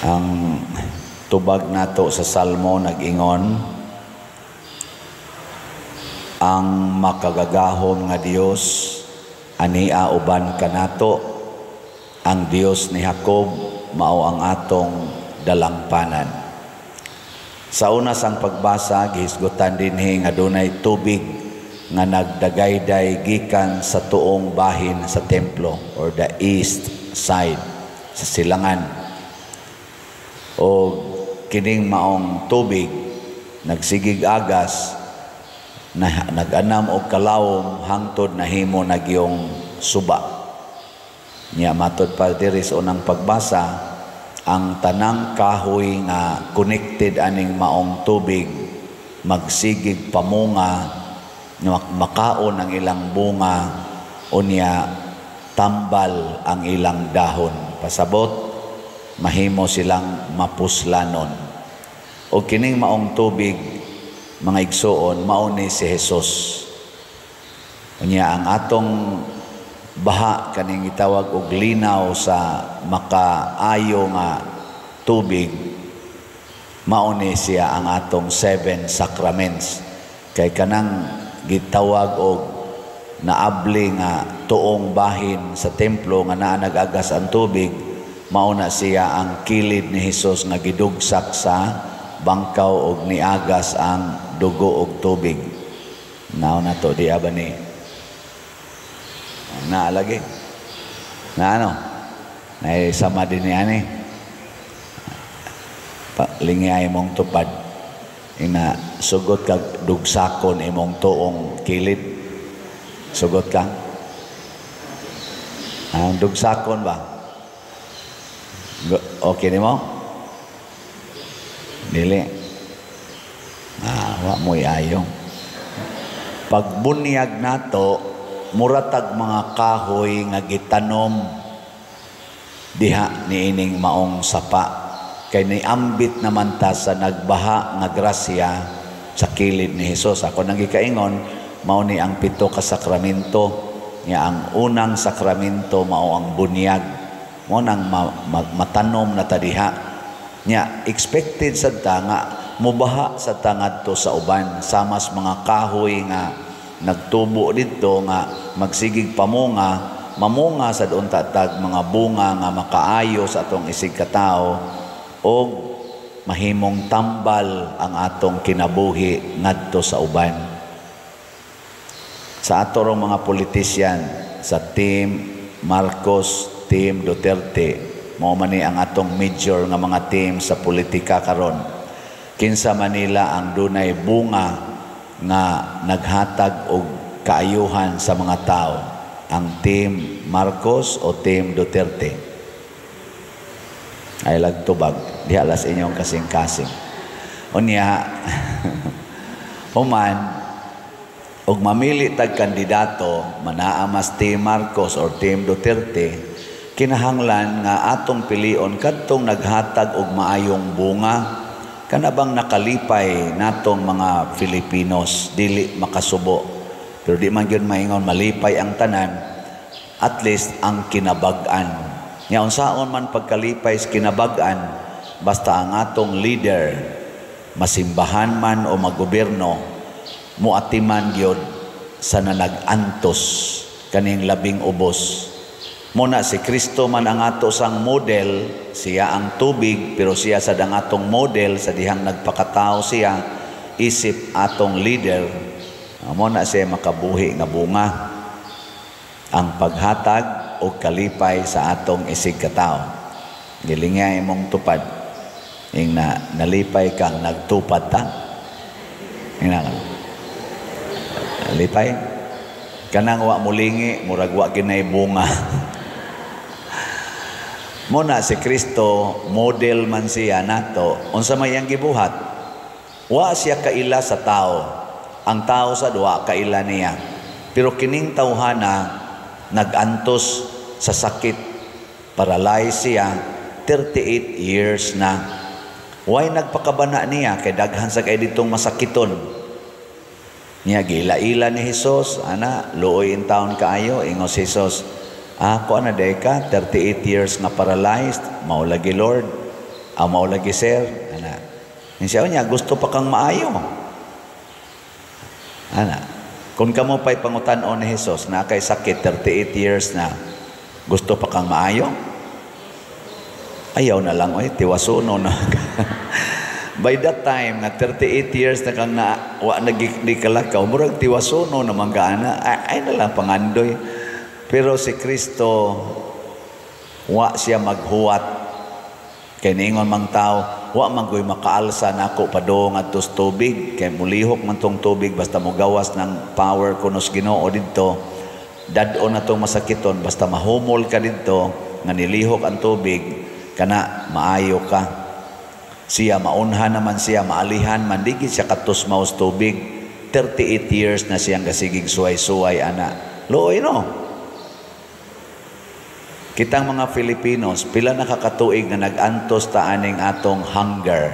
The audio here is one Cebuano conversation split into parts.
Ang tubag nato sa Salmo nag-ingon, "Ang makagagahom nga Dios ania uban kanato, ang Dios ni Jacob mao ang atong dalangpanan." Sa una sang pagbasa, gihisgutan dinhi nga dunay tubig nga nagdagayday gikan sa tuong bahin sa templo or the east side, sa silangan. O kining maong tubig nagsigig agas na nag-anam og kalawom hangtod nahimo nagyong suba. Nya matod pa diri sa unang pagbasa, ang tanang kahoy nga connected aning maong tubig magsigig pamunga, makaon ang ilang bunga, unya tambal ang ilang dahon. Pasabot, mahimo silang mapuslanon. O kining maong tubig, mga igsuon, mao ni si Jesus. Unya ang atong baha, kaning gitawag og linaw sa makaayo nga tubig, mao ni siya ang atong seven sacraments. Kay kanang gitawag og naabli nga tuong bahin sa templo nga naa nag-agas ang tubig, mao na siya ang kilid ni Hesus nga gidugsak sa bangkaw og niagas ang dugo og tubig. Nao na to di ba ni? Naalagi. Na ano? Naisama din ni ani. Lingi imong tupad. Ina sugot kag dugsakon imong tuong kilid. Sugot ka? Ang dugsakon ba? Okay nimo? Dili. Ah, wa mo'y ayo. Pagbunyag nato, muratag mga kahoy nga gitanom diha niining maong sapa. Kay niambit naman ta sa nagbaha nga grasya sa kilid ni Hesus. Ako nang gikaingon, mao ni ang pito ka sakramento. Nga ang unang sakramento mao ang bunyag. Mao nang matanom na ta diha. Nya expected sad ta nga mubaha sa ta ngadto sa uban, samas mga kahoy nga nagtubo didto nga magsigig pamunga, mamunga sad unta tag mga bunga nga makaayo sa atong isig katawo og mahimong tambal ang atong kinabuhi ngadto sa uban. Sa ato rong mga politician, sa Team Marcos, Team Duterte, mao man ni ang atong major nga mga team sa politika karon. Kinsa Manila ang dunay bunga nga naghatag og kaayuhan sa mga tao? Ang Team Marcos o Team Duterte? Ay lagtubag, diha las inyong kasing-kasing. Unya, human, og mamili tag kandidato, manaa mas Team Marcos or Team Duterte, kinahanglan nga atong pilion kadtong naghatag og maayong bunga, kana bang nakalipay natong mga Filipinos, dili makasubo. Pero di man gyud maingon malipay ang tanan, at least ang kinabag-an. Nya unsaon man pagkalipay sa kinabag-an, basta ang atong leader, masimbahan man o magobyerno, muatiman gyud sa nanag-antos, kaning labing ubos. Muna si Kristo man ang ato sang model, siya ang tubig, pero siya sad ang atong model sa dihang nagpakatao siya, isip atong leader. Mo na siya makabuhi nga bunga ang paghatag og kalipay sa atong isig katawo. Gilingya imong tupad. Ing na nalipay kang nagtupad ta. Ing na nalipay. Kanang wa mulingi, murag wa ginay bunga. Muna si Kristo, model man siya nato. Unsa may iyang gibuhat? Wa siya kaila sa tao. Ang tao sa duwa kaila niya. Pero kining tawhana nag-antos sa sakit. Paralyzed siya 38 years na. Why nagpakabana niya kay daghan sa kay ditong masakiton? Niya gila-ila ni Hesus, ana, luoy in taon kaayo, ingos Hesus, ako na day ka, 38 years nga paralyzed, mao lagi, Lord. Mao lagi, sir, ana. Siya niya, "Gusto pa kang maayo?" Ana. Kung kamo pa'y pangutan-on ni Jesus na kay sakit 38 years na, gusto pa kang maayo? Ayaw na lang, oy, tiwasuno na. By that time, nga 38 years na kang na, wa na di kalakaw, murag tiwasuno naman ka, ana. Ay, ay na lang, pangandoy. Pero si Kristo, wa siya maghuwat. Kay niingon mang tao, "Wa man ko'y makaalsa nako padung adto sa tubig kay mulihok man tong tubig basta mogawas ng power kuno sa Ginoo didto. Dad-on na tong masakiton, basta mahumol ka didto nga nilihok ang tubig kana, maayo ka." Siya maunhan naman siya, maalihan man, di siya katusmaw sa tubig. 38 years na siyang gasigig suway-suway ana. Luoy, no? Kitang mga Filipinos, pila na kakatuig na nag-antos ta aning atong hunger?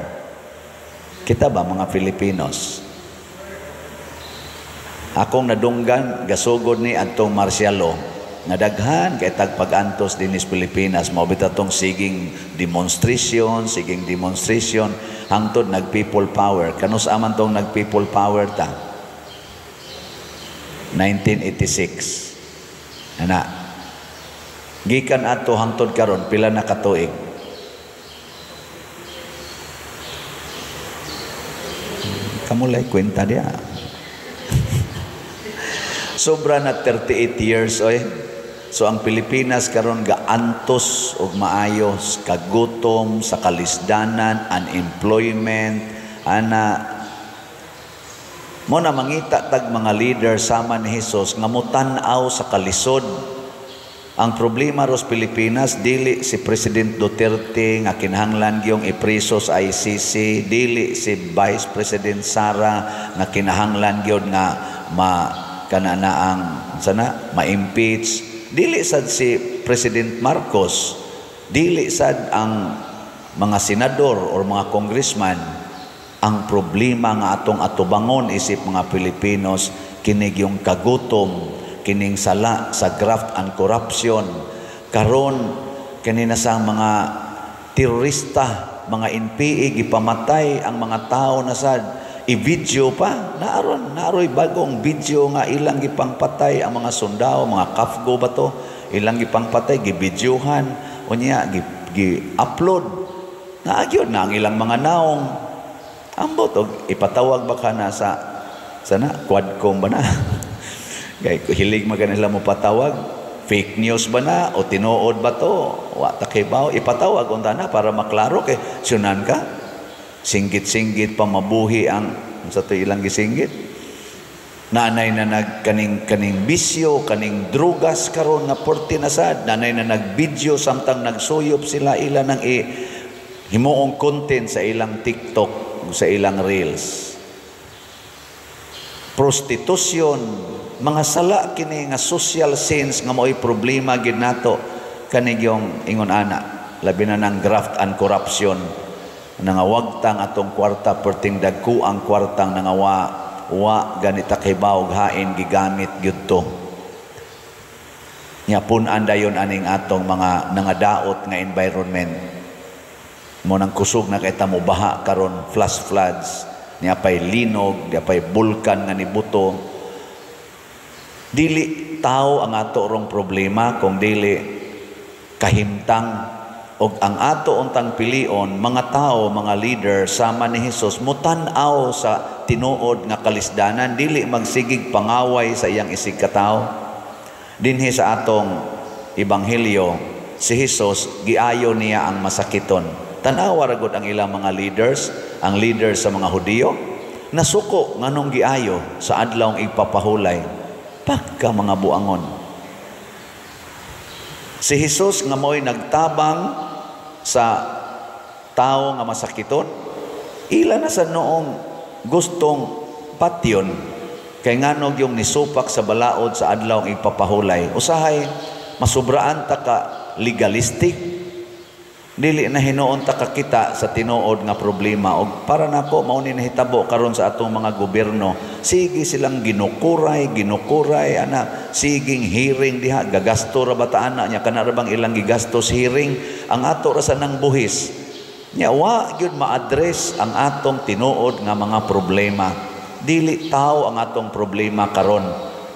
Kita ba, mga Filipinos? Akong nadunggan, gasugod ni adtong martial law nga daghan kay tag pag-antos dinhi sa Pilipinas, mao bitaw tong siging demonstration hangtod nag people power. Kanus aman tong nag people power ta? 1986 ana. Gikan ato hangtod karon, pila na katuig? Kamulay kwenta diya. Sobra na 38 years, oy. So ang Pilipinas karon gaantos og maayos kagutom, sa kalisdanan, unemployment, ana. Mo na mangita tag mga leader sama ni Jesus nga mutan-aw sa kalisod. Ang problema ros Pilipinas, dili si President Duterte nga kinahanglan gyung ipreso sa ICC, dili si Vice President Sara nga kinahanglan gyud nga ma kana na ang sana ma-impeach, dili sad si President Marcos, dili sad ang mga senador or mga congressman. Ang problema nga atong atubangon isip mga Pilipinos, kini yung kagutom, kining sala sa graft and corruption karon, kini na sa mga terorista, mga NPA, gipamatay ang mga tao na sad, i-video pa. Naaron naaroy bagong video nga ilang gipangpatay ang mga sundao, mga CAFGU ba to, ilang gipangpatay, gibidyohan, unya gi-upload naagyon na ang ilang mga naong. Ambot og ipatawag ba ka na sa sana Quadcom ba na, kay hilig man kanila mo patawag. Fake news ba na o tinuod ba to, wa ta kibaw. Ipatawag unta na para maklaro, kay sunan ka singgit-singgit pa, mabuhi ang sa to ilang gisinggit. Nanay na nag kaning kaning bisyo, kaning drugas karon nga porti na sad, nanay na nag-video samtang nagsuyop sila, ila nang i himuong content sa ilang TikTok, sa ilang Reels. Prostitution, mga sala kini nga social sins nga mao'y problema gid nato, kani yung ingon ana, labi na ng graft and corruption, nangawagtang atong kwarta, perting dagko ang kwartang nangawa, wa ganita kibaw hain gigamit gyud to. Nya pun-an dayon aning atong mga nangadaot nga environment mo nang kusog na kay mo baha karon, flash floods, niya pay linog, niya pay bulkan nga nibuto. Dili tao ang ato rong problema kung dili kahimtang, og ang ato untang pilion mga tao, mga leader sama ni Jesus, mutan-aw sa tinuod nga kalisdanan, dili magsigig pangaway sa iyang isig katao. Dinhi sa atong ebanghelyo, si Jesus giayo niya ang masakiton. Tan-awa ra gud ang ilang mga leaders, ang leaders sa mga Hudiyo, nasuko nganong giayo sa adlawng igpapahulay. Pagka mga buangon. Si Jesus nga mo'y nagtabang sa tao nga masakiton, ila na sa noong gustong patyon, kay nganog yung nisupak sa balaod sa adlawng igpapahulay. Usahay masubraan ta ka legalistic, dili na hinuon ta kakita sa tinuod nga problema. Og para nako, mao ni nahitabo karon sa atong mga gobyerno. Sige silang ginukuray, ginukuray ana, siging hearing diha, gagasto ra ba ta ana niya, kana ra bang ilang gigastos hearing? Ang ato ra sa nang buhis. Nya wa gyud ma-address ang atong tinuod nga mga problema. Dili tao ang atong problema karon,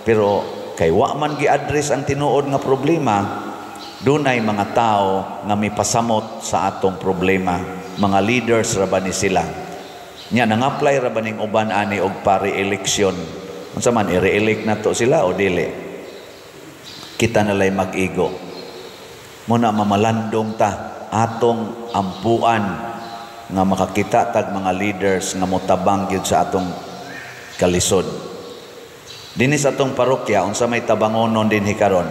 pero kay wa man gi-address ang tinuod nga problema, dunay mga tao nga mipasamot sa atong problema. Mga leaders ra ba ni sila? Nya nang-apply ra ba ning uban ani og pare-eleksyon? Unsa man, i-re-elect nato sila o dili? Kita nalay mag-igo. Muna mamalandong ta, atong ampuan nga makakita tag mga leaders nga motabang gyud sa atong kalisod. Dinhi sa atong parokya, unsa may tabangonon dinhi karon?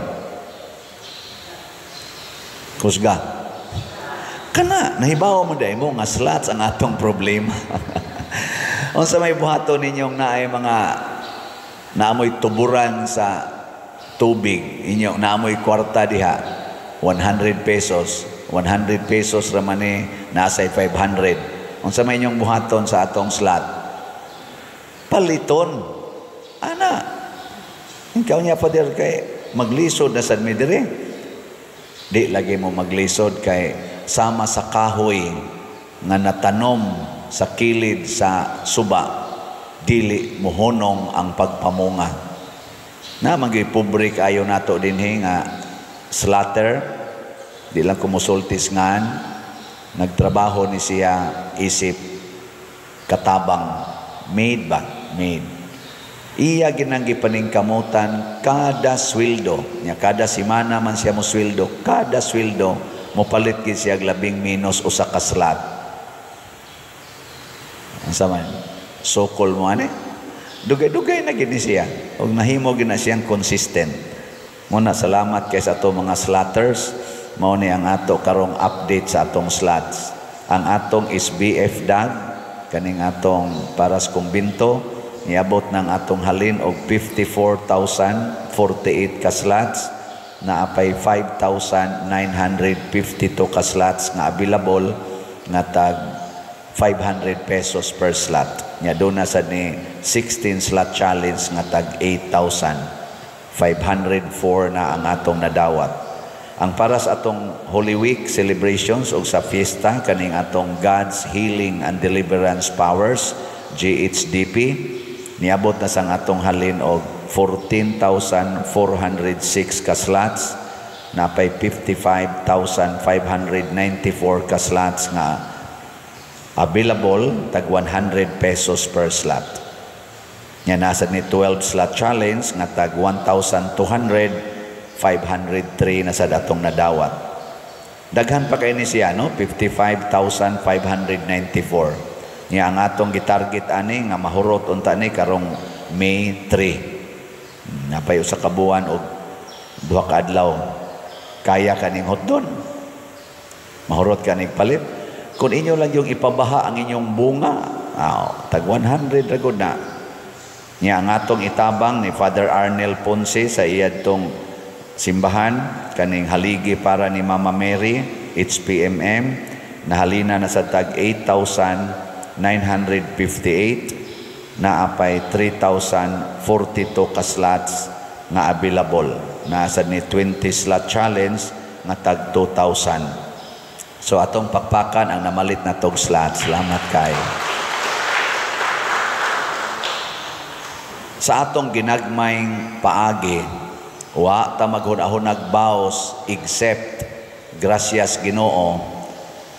Kusga. Kana nahibaw mo dai mo nga slots ang atong problema. Unsa may buhaton ninyong naay mga naamoy tuburan sa tubig inyo, naamoy kwarta diha, 100 pesos, 100 pesos ra man ni, nasa 500? Unsa may inyong buhaton sa atong slot? Paliton ana. Ikaw niya, Father, kay maglisod na sad mi diri. Di lagi mo maglisod kay sama sa kahoy nga natanom sa kilid sa suba, dili mohunong ang pagpamunga. Na magyuy pobre kaayo nato dinhi nga slatter, di lang kumusultis ngan nagtrabaho ni siya isip katabang, maid ba, maid. Iya ginang gipaningkamutan kada sweldo nya, kada semana man siya mo sweldo, kada sweldo mopalit gid siya labing minus usa ka slot. Unsa man sokol mo ani, dugay-dugay na gid ni siya og nahimo gid na siyang consistent. Muna salamat kay sa ato mga slotters. Mao ni ang ato karong update sa atong slots. Ang atong SBF DAG, kaning atong para sa kumbinto, niabot ng atong halin og 54,048 ka slots, naapay 5,952 ka slots nga available nga tag 500 pesos per slot. Nya doon na sad ni 16 slot challenge nga tag 8,504 na ang atong nadawat. Ang para sa atong Holy Week celebrations o sa fiesta, kaning atong God's Healing and Deliverance Powers, GHDP, niabot na sang atong halin og 14,406 ka slots, napay 55,594 ka slots nga available tag 100 pesos per slot. Nya nasa ni 12 slot challenge nga tag 1,200, 503 na sa datong nadawat. Daghan pa kay ni siya, no? 55,594. Nya ang atong gitarget ani nga mahurot unta ni karong May 3. Napay usa ka buwan og 2 ka adlaw. Kaya kaning hotdon. Mahurot kaning palit. Kung inyo lang yung ipabaha ang inyong bunga, tag 100 ra gud na. Nya ang atong itabang ni Father Arnel Ponce sa iyadtong simbahan, kaning haligi para ni Mama Mary, HPMM, nahalina na sa tag 8,958, naapay 3,042 ka slots nga available. Nasa ni 20 slot challenge nga tag 2,000. So atong pakpakan ang namalit na tog slots. Salamat kay. Sa atong ginagmayng paagi, wa ta maghunahunag baos except gracias Ginoo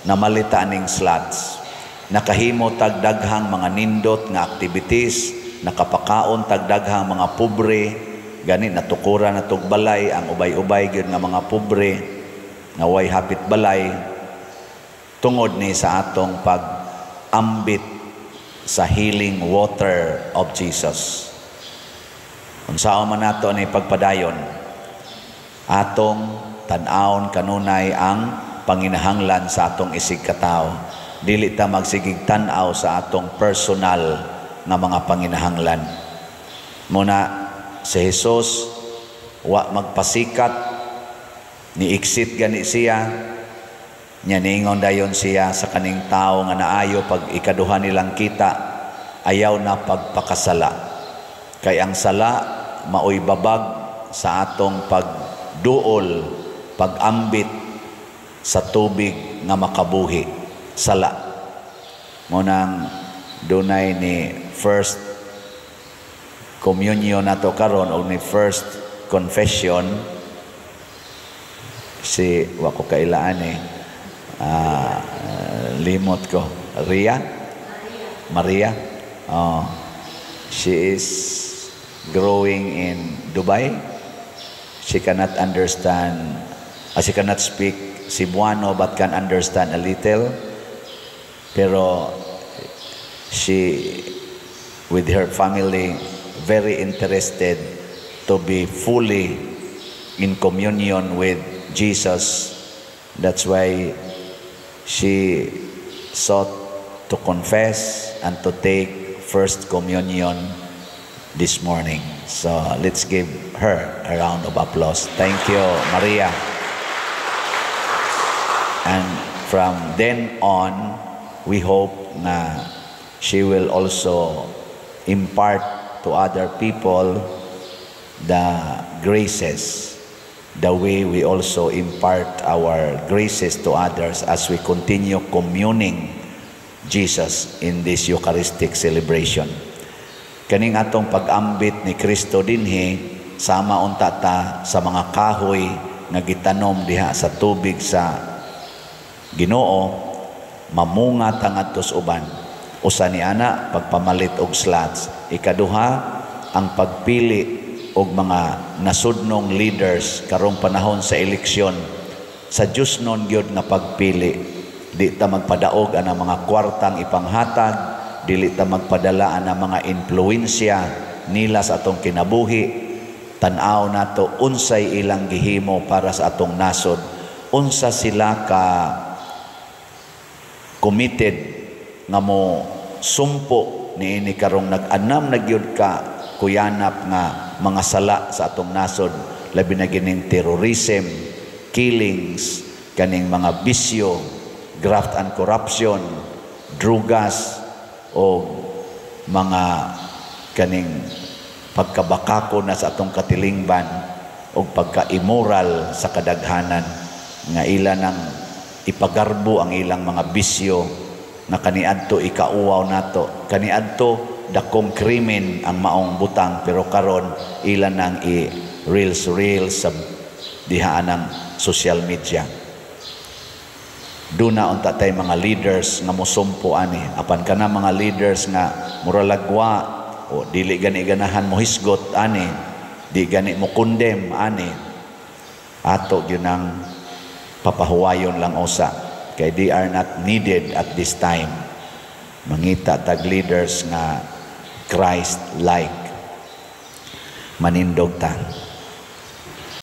namalita ning slots. Nakahimo tag daghang mga nindot nga activities, nakapakaon tag daghang mga pobre, gani natukura na tog balay ang ubay-ubay gyud nga mga pobre nga way hapit balay, tungod ni sa atong pag-ambit sa healing water of Jesus. Unsaon man nato ni pagpadayon, atong tan-awon kanunay ang panginahanglan sa atong isig katawo. Dili ta magsigig tan-aw sa atong personal nga mga panginahanglan. Muna si Jesus wa magpasikat, ni exit gani siya, nya niingon dayon siya sa kaning tawo nga naayo pag ikaduha nilang kita, ayaw na pagpakasala. Kay ang sala maoy babag sa atong pagduol, pag-ambit sa tubig nga makabuhi. sala. Mao nang dunay ni first communion nato karon o ni first confession si, wa ko kailaan eh, limot ko, Ria Maria. Oh, she is growing in Dubai. She cannot understand, she cannot speak Cebuano but can understand a little, pero she with her family very interested to be fully in communion with Jesus. That's why she sought to confess and to take first communion this morning. So let's give her a round of applause. Thank you, Maria. And from then on, we hope na she will also impart to other people the graces, the way we also impart our graces to others as we continue communing Jesus in this Eucharistic celebration. Kaning atong pag-ambit ni Kristo dinhi, sama unta ta sa mga kahoy nga gitanom diha sa tubig sa Ginoo, mamunga ta ngadto sa uban. Usa ni ana, pagpamalit og slots. Ikaduha, ang pagpili og mga nasudnong leaders karong panahon sa eleksyon, sa Diyosnon gyud nga pagpili. Di ta magpadaog ana mga kwartang ipanghatag, dili ta magpadala ana mga impluwensya nila sa atong kinabuhi. Tan-aw nato unsay ilang gihimo para sa atong nasod, unsa sila ka committed nga mo sumpo niini karong nag-anam na gyud ka kuyanap nga mga sala sa atong nasod, labi na gining terrorism, killings, kaning mga bisyo, graft and corruption, drugas o mga kaning pagkabakako na sa atong katilingban o pagka-immoral sa kadaghanan nga ila nang ipagarbo ang ilang mga bisyo nga kaniadto ikauwaw nato. Kaniadto dakong krimen ang maong butang, pero karon ila nang i reels reels sa diha ng social media. Duna unta tay mga leaders nga mosumpo ani. Apan kana mga leaders nga muralagwa o dili gani ganahan mo hisgot ani, di gani mo condemn ani, ato gyud ang papahuwayon lang usa kay they are not needed at this time. Mangita tag leaders nga Christ like. Manindog ta.